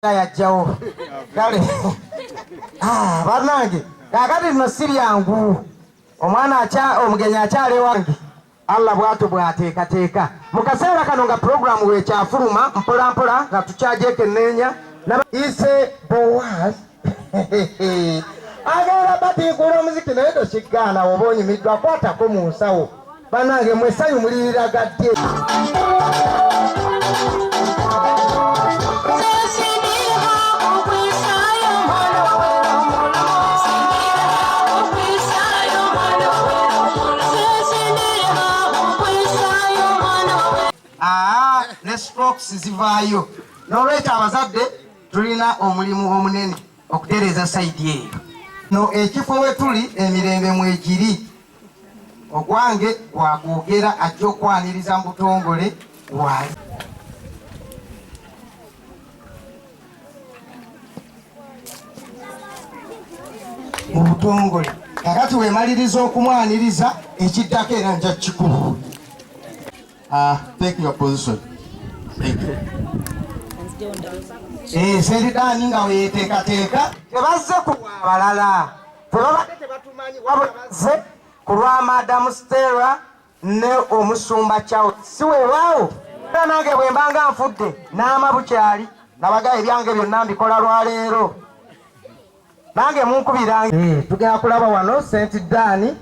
Yajjawo kale. Ah, bannange, kakati nno si byangu. Omwana omugenyi akyala ewange, Allah bwatyo bw'ateekateeka. Mu kaseera kano nga puroguramu wekyafuluma mpola mpola nga tukyajekenneenya ise Boaz agenda batiikuula omuziki, naye tokigaana oba onyumiddwa kwatako mu nsawo. Bannange, mwe essanyu muliriraga ddi? Aa, ne strokes zivaayo. N'olwekyo abazadde tulina omulimu omunene okutereeza side eyo. No ekifo we tuli emirembe mwegiri. Ogwange gwakwogera, ajja okwaniriza mu butongole waali. Mu butongole kakati wemaliriza okumwaniriza, ekiddako era nja kikulu. Take your position. Thank you. Seridaani nga weyeteekateeka, tebazze ku abalala, tebabadde tebatumanyi, wabula bazze ku lwa Madamu Stella ne omusumba Charles. Si weewaawo, era nange bwe mbanga nfudde n'ama bukyali nabaga ebyange byonna mbikola lwaleero, nange munkubira. Tugenda kulaba wano St Dan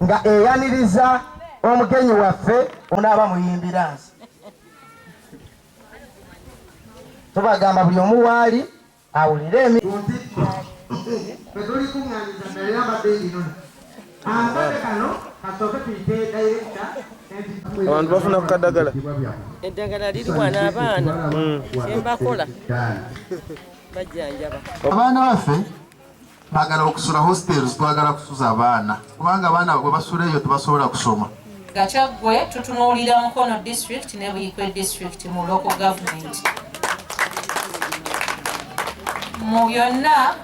nga eyaniriza omugenyi waffe onaaba muyimbira nsi. Tubagamba buli omu waali awulire emi tuli kuŋŋanyiza ddala era mbadde ndinona akade kano kasooke tuyite director. Abantu bafuna ku kadagala. Eddagala liri wano, abaana kyembakola bajjanjaba. Abaana baffe bagala okusula hostels, twagala kusuza abaana kubanga abaana bwe basula eyo tebasobola kusoma. Nga Kyaggwe tutunuulira Mukono District ne Buikwe District mu local government. Mu byonna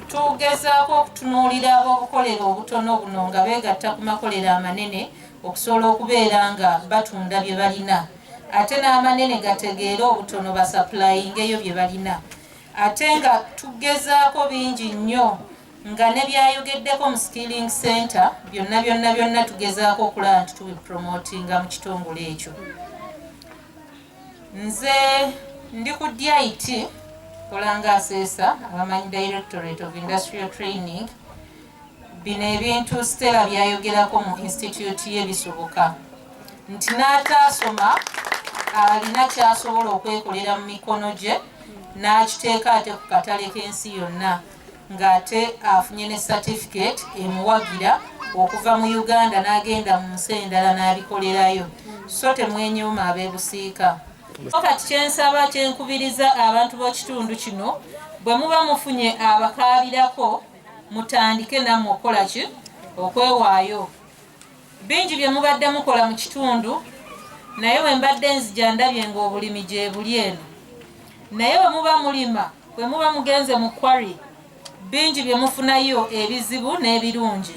tugezaako okutunuulira ab'obukolero obutono buno nga beegatta ku makolero amanene okusobola okubeera nga batunda bye balina, ate n'amanene gategeere obutono basupplyingeyo bye balina. Ate nga tugezaako bingi nnyo nga ne byayogeddeko mu skilling center, byonna byonna byonna tugezaako okulaba nti tubipromotinga mu kitongole ekyo. Nze ndi ku DIT, kolanga assessor, abamanyi Directorate of Industrial Training. Bino ebintu Stella byayogerako mu institute ye bisoboka nti n'ataasoma alina kyasobola okwekolera mu mikono gye n'akiteeka ate ku katale k'ensi yonna, ng'ate afunye ne certificate emuwagira okuva mu Uganda n'agenda mu nsi endala n'abikolerayo. So temwenyooma ab'ebusiika. Kati kyensaba, kyenkubiriza abantu b'ekitundu kino, bwe muba mufunye abakaabirako, mutandike nammwe okukola ki? Okwewaayo. Bingi bye mubadde mukola mu kitundu, naye bwe mbadde nzija ndabye ng'obulimi gye buli eno. Naye bwe muba mulima, bwe muba mugenze mu quarry, bingi bye mufunayo ebizibu n'ebirungi,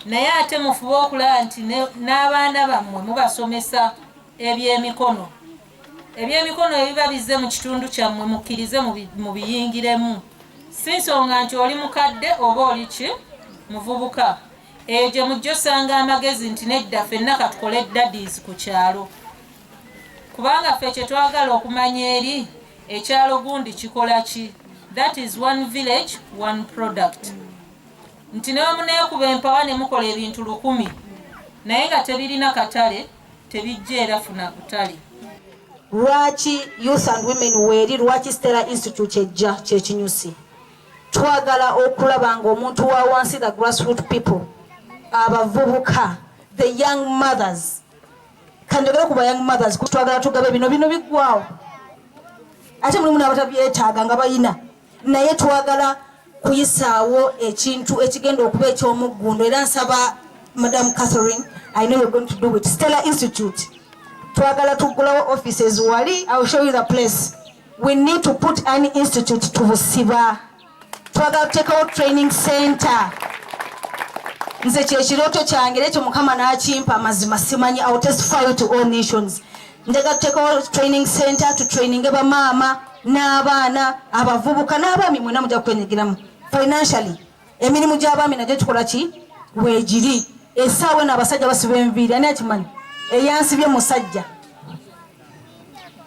naye ate mufube okulaba nti n'abaana bammwe mubasomesa ebyemikono. Ebyemikono ebiba bizze mu kitundu kyammwe, mukkirize mubiyingiremu. Si nsonga nti oli mukadde oba oli ki muvubuka. Eyo gye mujja osanga amagezi nti nedda, ffenna katukole daddies ku kyalo, kubanga ffe kye twagala okumanya eri ekyalo gundi kikola ki. That is one village, one product, nti ne muneekuba empawa ne mukola ebintu 1000 naye nga tebirina katale, tebijja era funa butale. Lwaki Youth and Women weeri? Lwaki Stella Institute ejja kyekinyusi? Twagala okulaba nga omuntu wa wansi, the grassroot people, abavubuka, the young mothers. Kanjogere ku ba young mothers. Twagala tugabe bino. Bino biggwawo, ate mulimu n'abatabyetaaga nga bayina, naye twagala kuyisaawo ekintu ekigenda okuba ekyomuggundo. Era nsaba Madam Catherine, I know you're going to do it. Stella Institute, twagala tuggulawo offices wali. I will show you the place. We need to put an institute to Busiba. Twagala tuteekawo training center. Nze kyekirooto kyange, era ekyo Mukama n'akimpa, amazima simanyi, I will testify to all nations. Njagala tuteekawo training center, tutraininge bamaama. N'abaana abavubuka n'abaami mwena mujja kwenyigiramu financially. Emirimu gy'abaami nagyo kikola ki weegiri. Essaawa eno abasajja basiba enviiri, ani akimanyi? Eyansibye musajja,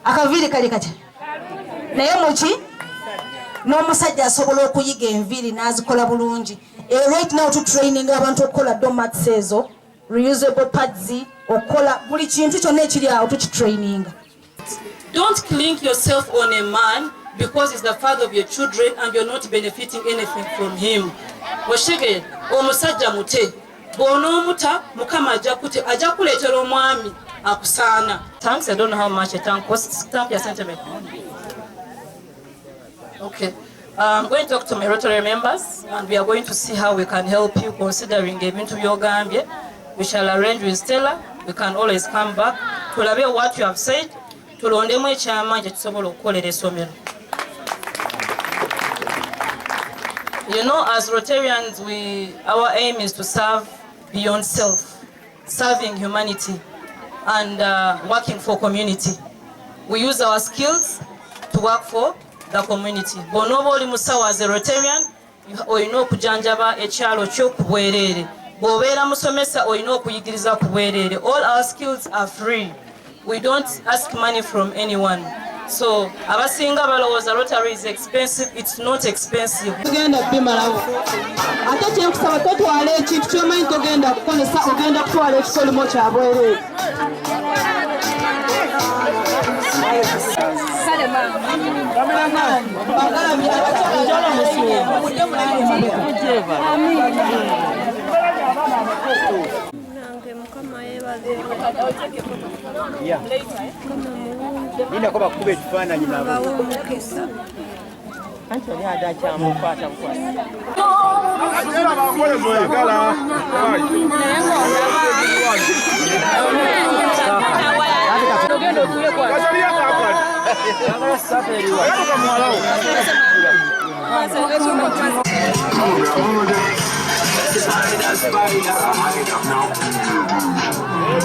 akaviiri kali katya, naye muki n'omusajja asobola okuyiga enviiri n'azikola bulungi. Right now tutraining abantu okukola doormats ezo, reusable pads, okukola buli kintu kyonna ekiri awo tukitraininga. Don't cling yourself on a man because he's the father of your children and you're not benefiting anything from him. Oshege, omusajja mute. Bw'onoomuta, Mukama ajja kuleetera omwami akusaana. Thanks, I don't know how much a tank costs. Tank ya sentiment. Okay. I'm going to talk to my Rotary members and we are going to see how we can help you considering ebintu by'ogambye. We shall arrange with Stella. We can always come back. Tulabe what you have said. Tulondemu ekyamaanyi kye tusobola okukolera essomero. As Rotarians, our aim is to serve beyond self, serving humanity and working for community. We use our skills to work for the community. Bw'onooba oli musawo as a Rotarian, olina okujanjaba ekyalo kyo ku bwereere. Bw'obeera musomesa olina okuyigiriza ku bwereere. All our skills are free. We don't ask money from anyone. So abasinga balowooza Rotary is expensive. It's not expensive. Tugenda bimalawo, ate kyenkusaba totwala ekintu kyomanyi togenda kukozesa, ogenda kutwala ekikolimo kya bwereere. Nange Mukama yeebazibwe. Mukama mulungi. Nindako bakuba ekifaananyi nabo. Abawe omukisa. Anti oli ade akyamukwata bukwasi. Spider, spider.